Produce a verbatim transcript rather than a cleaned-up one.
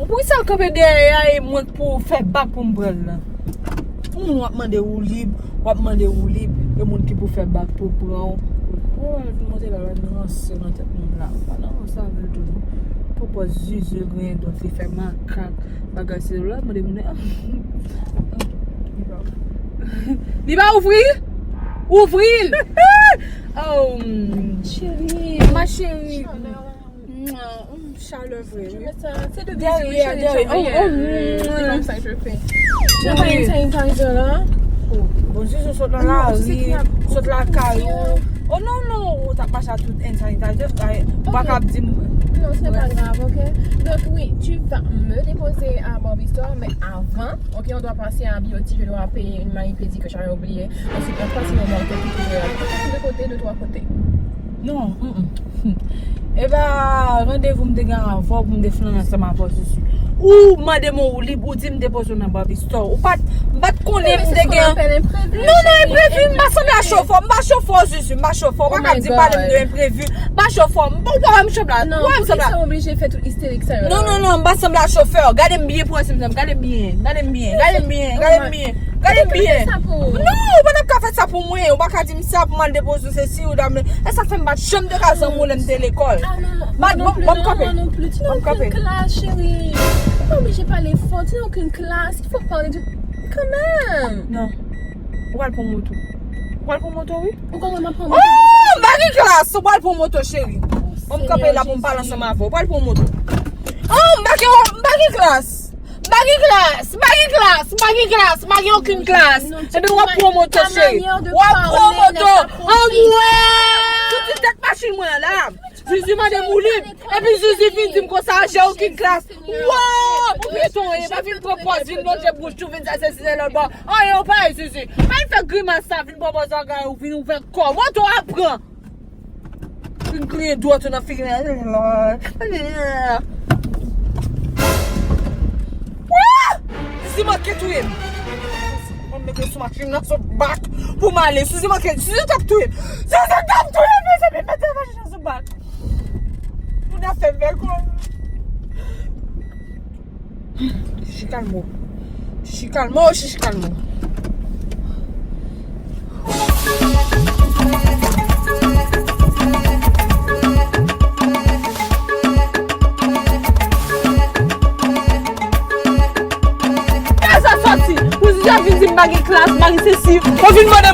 Poukisa l kanpe dèyè a e mwen k pou fè bak pou m pran l lan? Yon moun w ap mande woulib, w ap mande woulib, e moun ki pou fè bak pou pran w. Wè, wè, l vin monte la, l vin ranse nan tèt moun la. Pa nan ranse avè l tou non. Pòpò zuzu griyen dwèt li fè makak. Bagay se la, mande moun nan. Li pa ouvri? Ouvri l! Oh, cheri, ma chérie. Mwa, mm, chalè vre, wi. Dèyè, dèyè. Oh, oh, mm. Ou pa hand sanitizer la? Oh, bon, zuzu sot nan lari, sot lakay ou. Oh, non, non, ou t ap mache a tout hand sanitizer, ou pa ka ap di m. Non, ce n'est pas grave, ok? Donc, oui, tu vas me déposer à Barbie Store, mais avant, ok, on doit passer à Beauty, je dois payer une manicure que j'avais oubliée. Ensuite, on passe au market, tout de côté, de trois côtés. Non, mm, mm. E pa randevou m te gen avè w pou m te flannen ansanm avè w, Zuzu. Ou mande m yon woulib, ou di m depoze w nan Barbie Store. Ou pa t, m pa t konnen m te gen. Non, non, enprevi, m pa sanble a chofè, m pa chofè, Zuzu, m pa chofè. Ou pa ka di pale m de enprevi. M pa chofè, m pa wè m sanble a. Wè m sanble a. Non, non, non, m pa sanble a chofè. Gade m byen pou wè si m sanble, gade m byen, gade m byen, gade m byen, gade m byen. Gade m byen. Non, ou pa t ap ka fè sa pou mwen. Ou pa ka di m sa pou m al depoze w sesi ou dam. E sa k fè m pa t janm te ka zanmi w lè m te lekòl. Ah, non, non, non, non, non plus, non, non plus. Tu n'as aucune classe, chérie. Ou pa oblije pale fò. Tu n'as aucune classe. Il faut parler de, quand même. Non. Ou pral pran moto. Ou pral pran moto, wi. Ou konprann m ap pran moto deja? Oh, m pa gen klas. Ou pral pran moto, cheri. Bon, m kanpe la pou m pale ansanm avè w. Ou pral pran moto. Oh, m pa gen, m pa gen klas. M pa gen klas, m pa gen klas, m pa gen klas, m pa gen okenn klas. Ebyen, w ap pran moto, cheri. W ap pran moto. Anmwey! Soti tèt machin mwen an la. Zuzu mande m woulib. Epi Zuzu vin di m konsa, j'ai aucune classe. Wow! Pou pyeton, e pa vin pran pòz, vin lonje bouch ou, vin sa, se, se, se lòt bò. Anyen, ou pa ye Zuzu. Pa vin fè grimas sa, vin pran pòz bagay ou, vin ouvè kò w. Moto a pran. Vin griyen dwèt ou nan figi m. Wouy! Zuzu manke touye m. Mwen mete sou machin nan sou bak pou m ale. Zuzu manke, Zuzu t ap touye m. Zuzu t ap touye m, mezanmi, mete machin nan sou bak. Moun ap fè m fè kò. Chichi kalmo. Chichi kalmo, chichi kalmo. Kè sa sòti. Ou di jan vin di m pa gen klas, m pa gen sesi. Ou vin mande